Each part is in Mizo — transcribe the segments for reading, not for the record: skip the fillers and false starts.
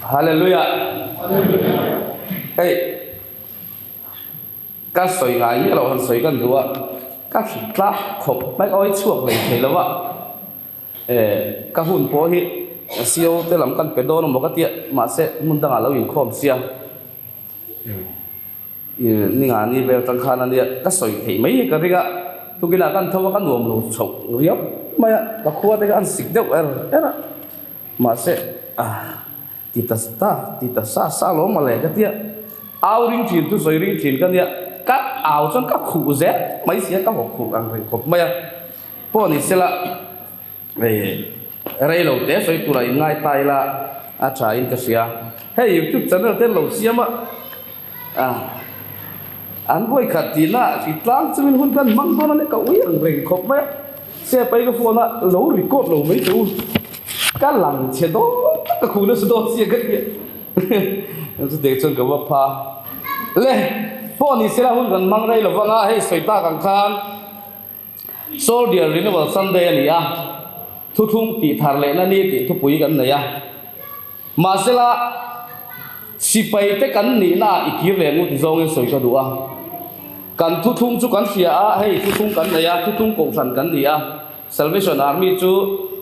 Hallelujah. Hei ka sawi ngai miah loh han sawi kan duh a, ka hri tlak khawp mai awi chhuak hlei thei lo a, eh ka hun pawh hi CO te lam kan pe dawn emaw ka tia mahse hmun dangah lo inkhawm sia. Ni nga ni vel tang khan a nia ka sawi theih mai hi ka ring a, tukinah kan tho a ka nuam lo chhoh riau mai a, ka khua te kha an sik deuh er er a, mahse ah ti ta ta ti ta sa sa lo mawle ka tia, au ring thin thu sawi ring thin ka nia, ka au chuan ka khuh zel mai sia ka haw khuh ang reng khawp mai a, pawh ni sela rei lo te sawi turah in ngai ta ila a tha in ka hria, hei youtube channel te an lo siam a. A, an vawi khat tihna i tlang chungin hun kan hmang dawn a nia ka ui ang reng khawp mai a, Sepai ka phone a lo record lo mai teh u, ka lang chhe dawn tak ka khuh nasa dawn sia ka tia chutiang chuan ka va pha le pawh ni sela hun kan hmang rei lo vang a hei sawi tak ang khan Soldier Renewal Sunday a ni a, thuthlung tih thar lehna ni tih thupui kan nei a. Mahsela, sipai te kan nihna ah i kir leh ngut zawngin sawi ka duh a. Kan thuthlung chu kan hria a, hei thuthlung kan nei a, thuthlung kohhran kan ni a, Salvation Army chu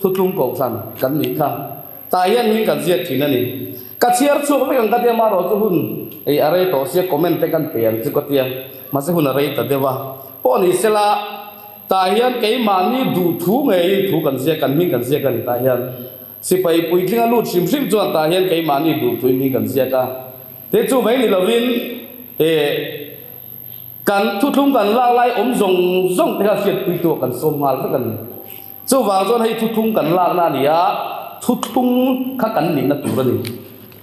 thuthlung kohhran kan nih kha. Tah hian hming kan ziak thin a ni. Ka chhiar chhuak vek ang ka tia marawh chu hun ei a rei tawh sia comment te kan pe ang chu ka tia, mahse hun a rei ta deuh a. Pawh ni sela, tah hian keimahni duhthu ngeiin thu kan ziak, kan hming kan ziak a ni tah hian. Sipai puitling a lut hrim hrim chuan tah hian keimahni duhtuin mi kan ziak a, te chu mai ni lovin eh kan thuthlung kan lak lai awm zawng zawng te kha hriatpui tu ah kan sawm nghal vek a ni. Chuvang chuan hei thuthlung kan lakna a ni a, thuthlung kha kan nihna tur a ni.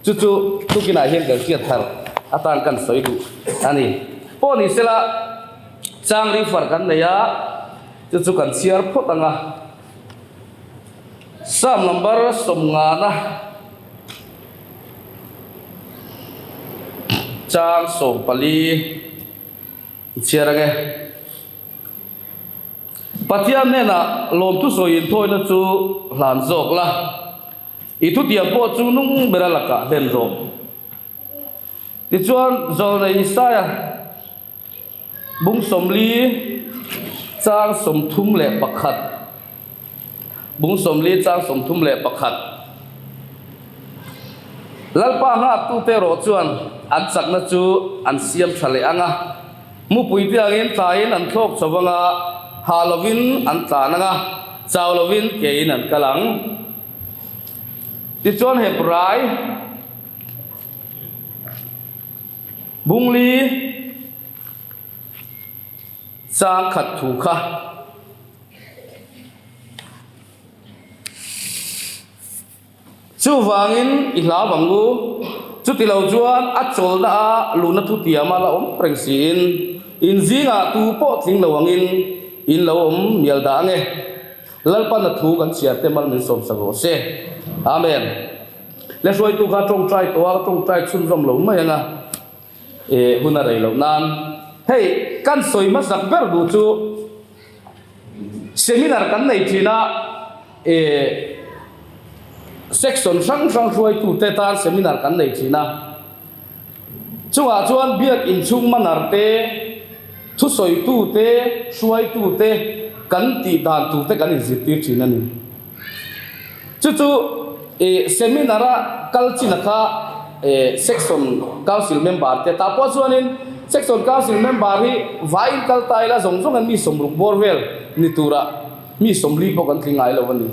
Chu chu tukinah hian kan hriat thar atan kan sawi duh a ni. Pawh ni sela chang rifar kan nei a, chu chu kan chhiar phawt ang a. Psalm number sawmngana chang 14 chhiar ange. Pathian hnenah lawmthu sawi inthawina chu hlan zawk la, i thutiam pawh chu nung bera lakah hlen rawh. Tichuan Zawlnei Isaiah Bung 40 chang 31 Bung 40 chang 31 Lalpa nghaktute erawh chuan an chakna chu an siam tha leh ang a, mupui te angin tlaiin an thlawk chho vang a, hah lovin an tlan ang a, chau lovin kein an kal ang. Tichuan Hebrai. Bungli chang khat thu kha. Chuvangin i hlau ang u, chuti lo chuan a chawlhna a luhna thu tiama la awm reng siin in zingah tu pawh tling lo angin in lo awm mial dah ange. Lalpan a thu kan chhiar te mal min sawmsak rawh se. Amen. Le hruaitu kha tawngtai tawh a, ka tawngtai chhunzawm lo mai ang a, eh hun a rei loh nan. Hei, kan sawi hmasak ber duh chu seminar kan nei thin a, eh section hrang hrang hruaitute tan seminar kan nei thin a. Chungah chuan biak inchhung manner te, thusawitu te, hruaitu te kan tih dan tur te kan inzirtir thin a ni. Chu chu ih seminar a kal chin a kha ih section council member te tah pawh chuanin section council member hi vaiin kal ta ila zawng zawng hian mi sawmruk bawr vel ni turah mi sawmli pawh kan tling ngai lo a ni.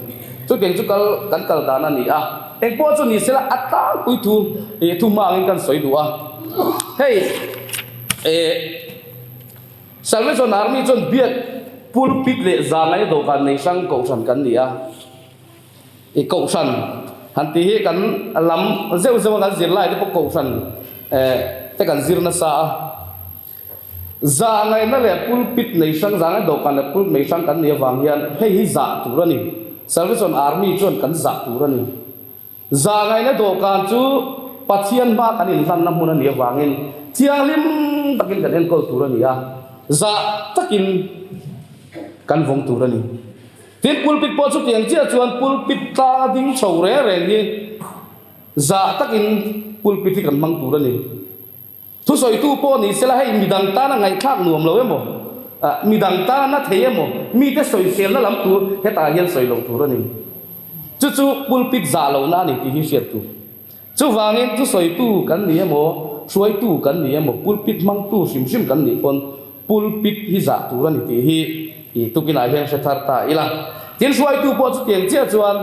Chutiang chu kal kan kal dan a ni a, engpawh chu ni sela a tlangpui thu ih thu hma angin kan sawi duh a. Hei ih Salvation Army chuan biak pulpit leh zangai dawhkan nei hrang kohhran kan ni a, i kohhran han tih hi kan lam zeuh zeuh a kan zir lai te pawh kohhran eh te kan zir nasa a, zangaina leh pulpit nei hrang zangai dawhkan leh pulpit nei hrang kan nih avang hian hei hi zah tur a ni, Salvation Army chuan kan zah tur a ni. Zahngaihna dawhkan chu Pathian hma kan inhlanna hmun a nih avangin thianghlim takin kan enkawl tur a ni a, zah takin kan vawng tur a ni. Tin, pulpit pawh chutiang chiah chuan pulpit tlanga ding chho reng reng hi. Zah takin pulpit hi kan hmang tur a ni. Thusawitu pawh ni sela hei midang tana ngaihthlak nuam lo emaw, midang tana na thei emaw, mite sawiselna lam tur hetah hian sawi loh tur a ni. Chu chu pulpit zah lohna a ni tih hi hriat tur. Chuvangin thusawitu kan ni emaw, hruaitu kan ni emaw, pulpit hmangtu hrim hrim kan nih pawn pulpit hi zah tur a ni tih hi i tukinah hian hre thar ta ila. Tin, hruaitu pawh chutiang chiah chuan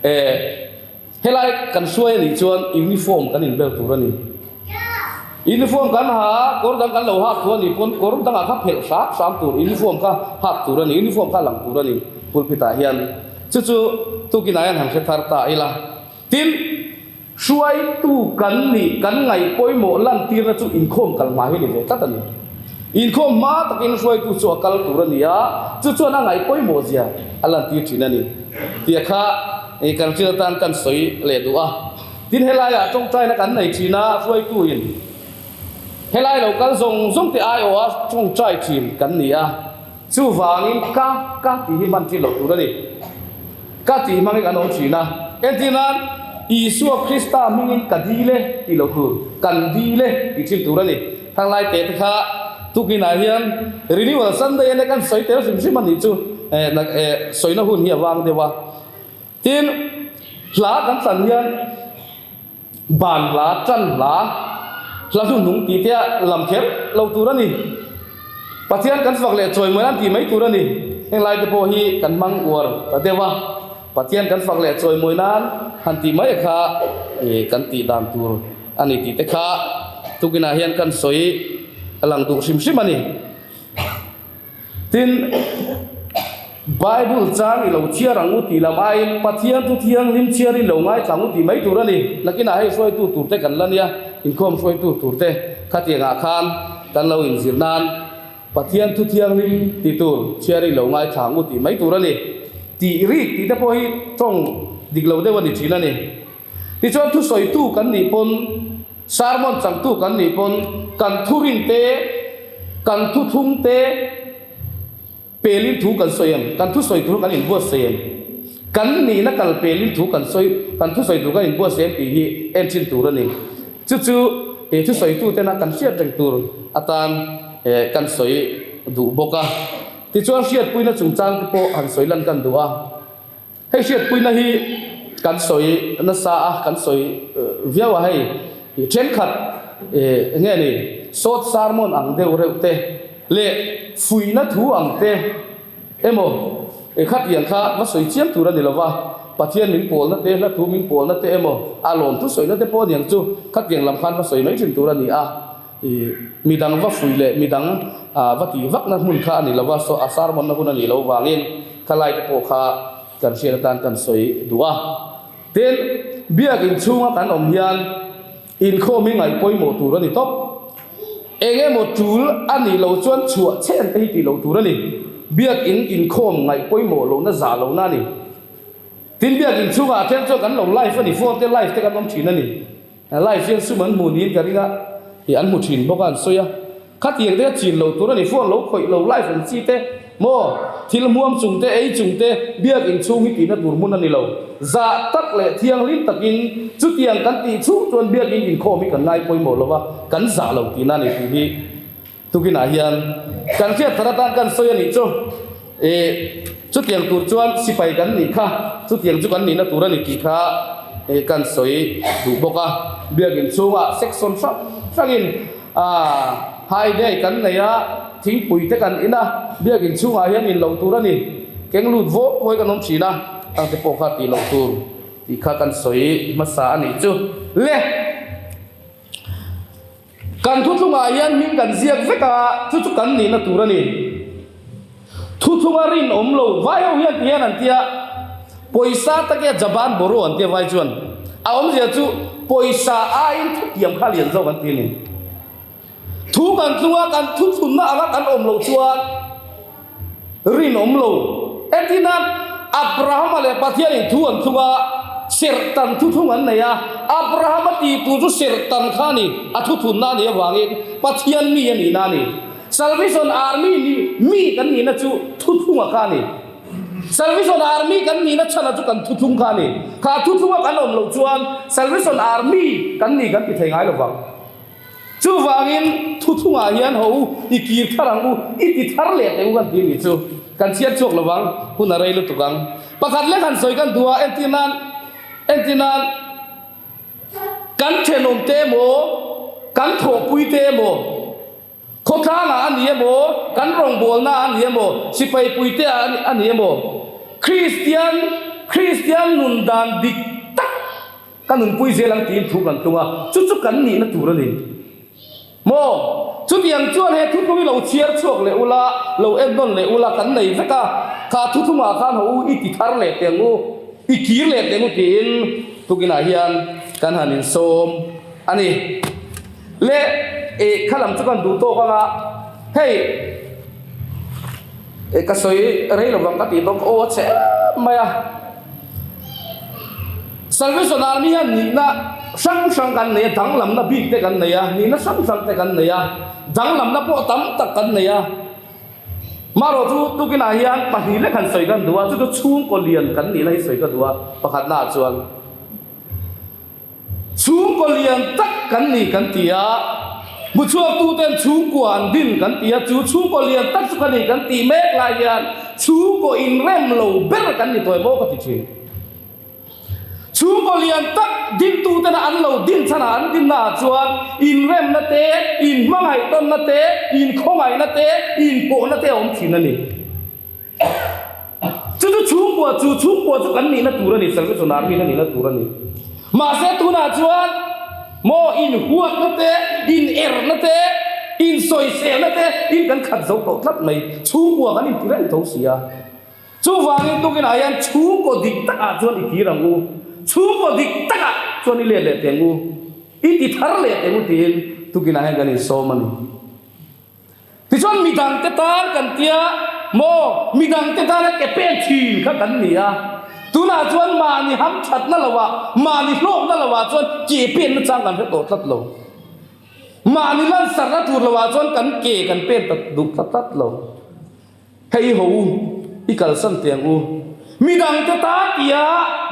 eh helai kan hruai a nih chuan uniform kan inbel tur a ni. Uniform kan ha a, kawr dang kan lo hak thu a nih pawn kawr dangah kha phelh hram hram tur, uniform kha hak tur a ni, uniform kha lang tur a ni pulpit ah hian. Chu chu tukinah hian han hre thar ta ila. Tin, hruaitu kan nih, kan ngaih pawimawh lantirna chu inkhawm kal hma hi ni ve tlat a ni. Inkhawm hma takin hruaitu chu a kal tur a ni a, chu chuan a ngaih pawimawh zia a lantir thin a ni. Tia kha kan hriat atan kan sawi leh duh a. Tin, helaiah tawngtaina kan nei thin a, hruaituin helai lo kal zawng zawng te aiawha tawngtai thin kan ni a. Chuvangin ka ka tih hi hman thin loh tur a ni. Ka tih hmangin kan awm thin a. Entir nan, Isua Krista hmingin ka dil e tih loh tur, kan dil e tih thin tur a ni. Thanglai teh te kha tukinah hian Renewal Sunday ania kan sawi tel hrim hrim a nih chu sawina hun hi a vang deuh a. Tin, hla kan tlan hian ban hla, tan hla, hla hnuhnung tih te a lam kher lo tur a ni. Pathian kan fak leh chawimawi an tih mai tur a ni. Heng lai te pawh hi kan hmang uar ta deuh a, Pathian kan fak leh chawimawi nan han tih mai kha kan tih dan tur a ni tih te kha tukinah hian kan sawi a lang duh hrim hrim a ni. Tin, Bible chang i lo chhiar ang u tih lam aiin Pathian thu thianghlim chhiar i lo ngaithla ang u tih mai tur a ni. Nakinah hei hruaitu tur te kan la nia, inkhawm hruaitu tur te khatiangah khan kan lo inzir nan Pathian thu thianghlim tih tur chhiar i lo ngaithla ang u tih mai tur a ni. Tih rik tih te pawh hi tawng dik lo deuh a ni thin a ni. Tichuan thusawitu kan nih pawn, sermon changtu kan nih pawn kan thurin te, kan thuthlung te pelin thu kan sawi em? Kan thusawi tur kan inbuatsaih em? Kan nihna kal pelin thu kan sawi, kan thusawi tur kan inbuatsaih em tih hi en thin tur a ni. Chu chu he thusawitu tena kan hriat reng tur atan kan sawi duh bawk a. Tichuan hriatpuina chungchang te pawh han sawi lan kan duh a. Hei hriatpuina hi kan sawi nasa a, kan sawi viau a hei thenkhat eng nge ni short sermon ang deuh reuh te leh fuihna thu ang te emaw khatiang kha va sawi chiam tur a ni lova, Pathian min pawlna te, hla thu min pawlna te emaw a lawm thu sawina te pawh aniang chu khatiang lam khan va sawi mai thin tur a ni a. I midang va fuih leh midang va tih vakna hmun kha a ni lova, saw a sermon na hun a nih loh vangin khalai te pawh kha kan hriat atan kan sawi duh a. Tin, biakin chhunga kan awm hian inkhawm hi ngaih pawimawh tur a ni tawp. Eng emaw tul a nih loh chuan chhuah chhen te hi tih loh tur a ni. Biakin inkhawm ngaih pawimawh lohna zah lohna a ni. Tin, biakin chhungah a then chuan kan lo live a ni, phone te live te kan awm thin a ni. Live hian sum an hmu niin ka ring a, ih an hmu thin bawk a an sawi a, khatiang te kha chin lo tur a ni, phone lo khawih lo live ang chi te maw, thil hmuam chung te ei chung te biak inchhung hi tihna tur hmun a ni lo, zah tak leh thianghlim takin chutiang kan tih chhung chuan biakin inkhawm hi kan ngai pawimawh lo va, kan zah lo tihna a ni tih hi. Tukinah hian kan hriat thar atan kan sawi a nih chu, ih chutiang tur chuan sipai kan nih kha, chutiang chu kan nihna tur a ni tih kha ih kan sawi duh bawk a. Biakin chhungah section hrang hrangin ah high day kan nei a, thingpui te kan in a, biakin chhungah hian in loh tur a ni, keng lut vawk vawi kan awm thin a, tang te pawh kha tih loh tur tih kha kan sawi hmasa a nih chu le. Kan thuthlungah hian hming kan ziak vek a, chu chu kan nihna tur a ni. Thuthlunga rinawm lo vai ho hian ti hian an tia, pawisa take Jaban Boro an tia vai chuan. A awmzia chu pawisa aiin thutiam kha lian zawk an ti a ni. Thu kan tlunga kan thuthlunna anga kan awm loh chuan Rinawm lo. Entirna, Abrahama leh Pathianin thu an thlung a, serhtan thuthlung an nei a. Abrahama tih tur chu serhtan kha a ni, a thuthunna a nih avangin Pathian mi a nihna a ni. Salvation Army ni mi kan nihna chu thuthlunga kha a ni. Salvation Army kan nihna chhanah chu kan thuthlung kha a ni. Kha thuthlunga kan awm loh chuan Salvation Army kan ni kan ti thei ngai lo vang. Chuvangin thuthlungah hian ho u, i kir thar ang u, i ti thar leh teh u kan ti a nih chu. Kan chhiar chhuak lo vang, hun a rei lutuk ang. Pakhat lek han sawi kan duh a, entir nan, entir nan, kan thenawm te emaw, kan thawhpui te emaw, Khawtlangah a ni emaw, kan rawngbawlna a ni emaw, sipai puite ah a ni emaw, Kristian, Kristian nun dan dik tak ka nunpui zel ang tiin thu kan tlung a, chu chu kan nihna tur a ni. Maw? Chutiang chuan he thuthlung hi lo chhiar chhuak leh ula, lo ennawn leh ula kan nei vek a, kha thuthlungah khan haw u i ti thar leh teh ang u, i kir leh teh ang u tiin tukinah hian kan han insawm a ni. Le eh kha lam chu kan duh tawk anga hei eh ka sawi rei lo vang ka tih bawk aw a chhe em mai a Salvation Army hian nihna hrang hrang kan nei a danglamna bik te kan nei a nihna hrang hrang te kan nei a danglamna pawh tam tak kan nei a marawh chu tukinah hian pahnih lek han sawi kan duh a chu chu chhungkaw lian kan nihna hi sawi ka duh a pakhatna ah chuan. Chhungkaw lian tak kan ni kan ti a, hmuchhuaktuten chhungkua an din kan ti a, chu chhungkaw lian tak chu ka ni kan tih mek lai hian chhungkaw inrem lo ber kan ni tawh emaw ka ti thin. Chhungkaw lian tak dintutena an lo din chhanah an dinnaah chuan inremna te, inhmangaihtawnna te, inkhawngaihna te, inpawhna te a awm thin a ni. Chu chu chhungkua chu chhungkua chu kan nihna tur a ni, Salvation Army na nihna tur a ni. Mahse tunah chuan maw inhuatna te, inerna te, insawiselna te in kan khat zo tawh tlat mai. Chhungkua kan inti reng tho si a. Chuvangin tukinah hian chhungkaw dik takah chuan i kir ang u. Chhungkaw dik takah chuan i let leh teh ang u. I ti thar leh teh ang u tiin tukinah hian kan insawm a ni. Tichuan midangte tan kan tia maw, midangte tana ke pen thin kha kan ni a. Tunah chuan mahni hamthatna lovah, mahni hlawkna lovah chuan ke penna chang kan hre tawh tlat lo. Mahni lansarna tur lovah chuan kan ke kan pen ta duh ta tlat lo. Hei ho u, i kalsan teh ang u. Midangte tan tia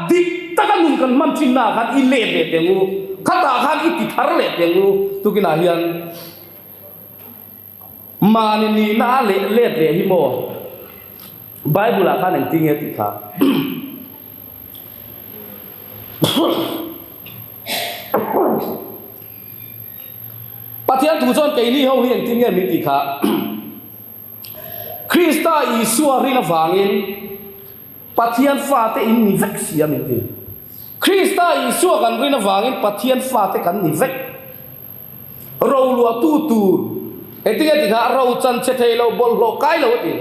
dik taka nun kan hman thinnaah khan i let leh teh ang u. Khatah khan i ti thar leh teh ang u. Tukinah hian. Mahni nihna a leh let leh hi maw? Bible ah khan engtin nge tih kha? Pathian thu chuan keini ho hi engtin nge min tih kha? Krista Isua rin avangin Pathian fate in ni vek si a min ti. Krista Isua kan rin avangin Pathian fate kan ni vek. Roluahtu tur, engtin nge tikha ro chan che thei lo, bawlhhlawh kai lo a ti.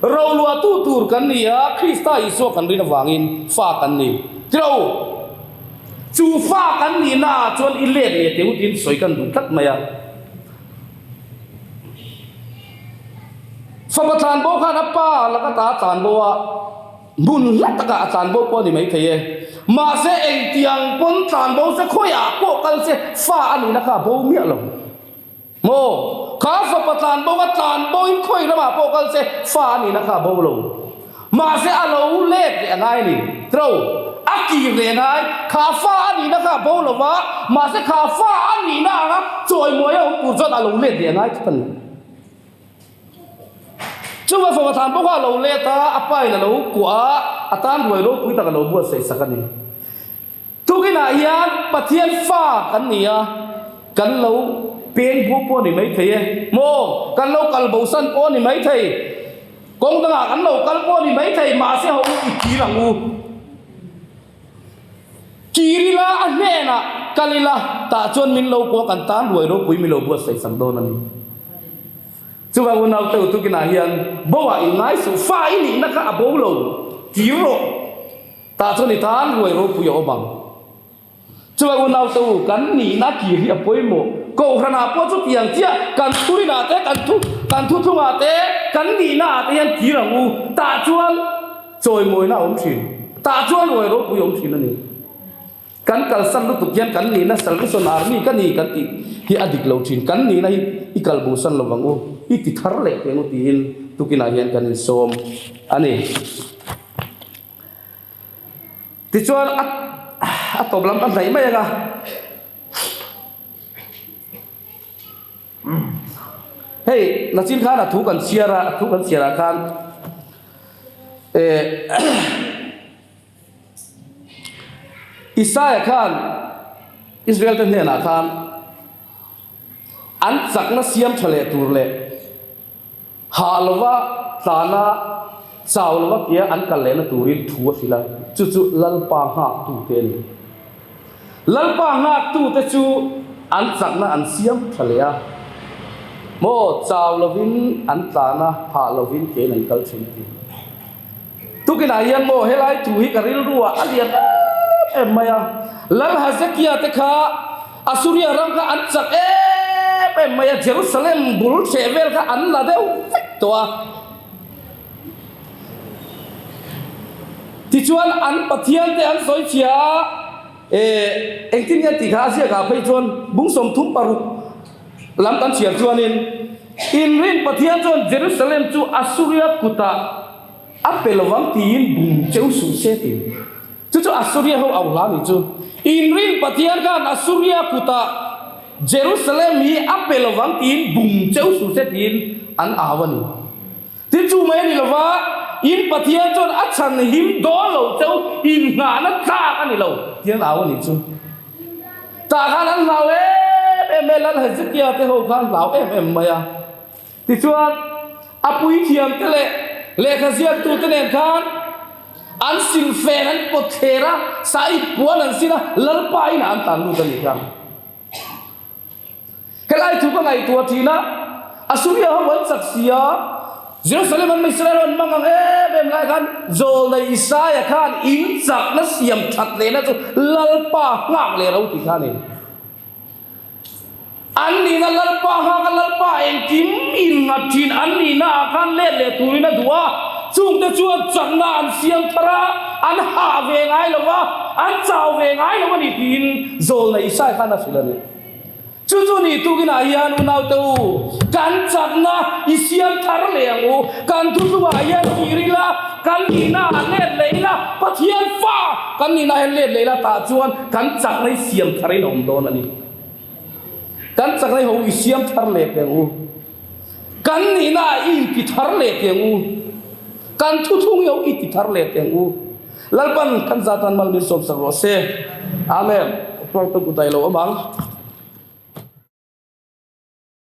Roluahtu tur kan ni a, Krista Isua kan rin avangin fa kan ni. Tiro, chu fa kan nihna ah chuan i let leh teh u tiin sawi kan duh tlat mai a. Fapa tlanbo khan a pa laka ta a tlanbo a. Hmun hla takah a tlanbo pawh a ni maithei e. Mahse engtiang pawn tlanbo se khawiah pawh kal se fa a nihna kha a bo miah lo. Maw? Kha fapa tlanbo kha tlanboin khawi ramah pawh kal se fa a nihna kha a bo lo. Mahse a lo let leh a ngai a ni. Tro, a kir leh a ngai. Kha fa a nihna kha a bo lo va, mahse kha fa a nihna anga chawimawi a awm tur chuan a lo let leh a ngai tlat a ni. Chuvang fapa than pawh kha a lo let a, a pa in a lo kuah a, a tan ruai ropui tak a lo buatsaih sak a ni. Tukinah hian Pathian fa kan ni a, kan lo peng bo pawh a ni maithei e, maw? Kan lo kal bosan pawh a ni maithei, kawng dangah kan lo kal pawh a ni maithei, mahse ho i kir ang u. Kir ila a hnenah kal ila tah chuan min lo kuah kan tan ruai ropui min lo buatsaih sak dawn a ni. Chuvang unau te utukinah hian bo ah in ngai suh fa i nihna kha a bo lo kir rawh tah chuan i tan ruai ropui a awm ang. Chuvang unau te u kan nihna kir hi a pawimawh. Kohhranah pawh chutiang chiah kan thurinah te kan thu kan thuthlungah te kan nihna ah te hian kir ang u tah chuan Chawimawina a awm thin. Tah chuan ruai ropui a awm thin a ni. Kan kalsan lutuk hian kan nihna Salvation Army ka ni kan tih hi a dik lo thin. Kan nihna hi i kal bosan lo vang u, i ti thar leh teh ang u tiin tukinah hian kan insawm a ni. Tichuan a a tawp lam ka hnaih mai ang a. Hei nachin khan a thu kan chhiar a, a thu kan chhiarah khan eh Isaia khan Israel te hnenah khan an chakna siam tha leh tur leh Hah lova tlana chau lova kia an kal lehna turin thu a hrilh a, chu chu Lalpa nghaktute a ni. Lalpa nghaktute chu an chakna an siam tha leh a, maw chau lovin an tlana hah lovin kein an kal thin a ti. Tukinah hian maw helai thu hi ka rilru ah a lian em em mai a, Lal Hezekia te kha Asuria ram kha an chak em em mai a, Jerusalem bul hreh vel kha an la deuh vek tawh a. Tichuan an Pathian te an sawi chhia a, eh engtin nge tih kha a ziakah phei chuan bung 36 lam kan chhiar chuanin inrin Pathian chuan Jerusalem chu Asuria kutah A pe lovang tiin bum cheu suh se ti. Chu chu Assuria ho au hla ni chu. Inrin Pathian khan Assuria kutah Jerusalem hi a pe lovang tiin bum cheu suh se tiin an au a ni. Tin chu mai a ni lova, in Pathian chuan a chhan him dawn lo cheu inngahna tlak a ni lo tiin an au a ni chu. Tah khan an hlau em em mai a, Lal Hezekia te ho khan hlau em em mai a. Tichuan, a puithiamte leh lehkha ziaktute nen khan an silfen an pawt thler a, sahip puan an sin a, Lalpa inah an tlan lut a ni kha. Helai thu ka ngaihtuah thin a, Asuria ho an chak si a, Jerusalem an Israel ho an hmang ang em em lai khan Zawlnei Isaia khan in chakna siam that lehna chu Lalpa nghak leh ro ti kha a ni. An nihna Lalpa nghak a, Lalpa engkim innghat thin an nihna ah khan let leh turin a duh a, chungte chuan chakna an siam thar a, an hah ve ngai lo va, an chau ve ngai lo a ni tiin Zawlna Isai khan a hrilh a ni. Chu chu ni tukinah hian unaute u, kan chakna i siam thar leh ang u, kan thutlungah hian kir ila, kan nihna ah let leh ila, Pathian fa kan nihna ah hian let leh ila tah chuan kan chakna i siam tharin a awm dawn a ni. Kan chakna hi ho i siam thar leh teh ang u. Kan nihna ah i inti thar leh teh ang u. Kan thuthlung hi ho i ti thar leh teh ang u. Lalpan kan zatan mal min sawmsak rawh se. Amen. Hruaitu kut ah i lo awm ang.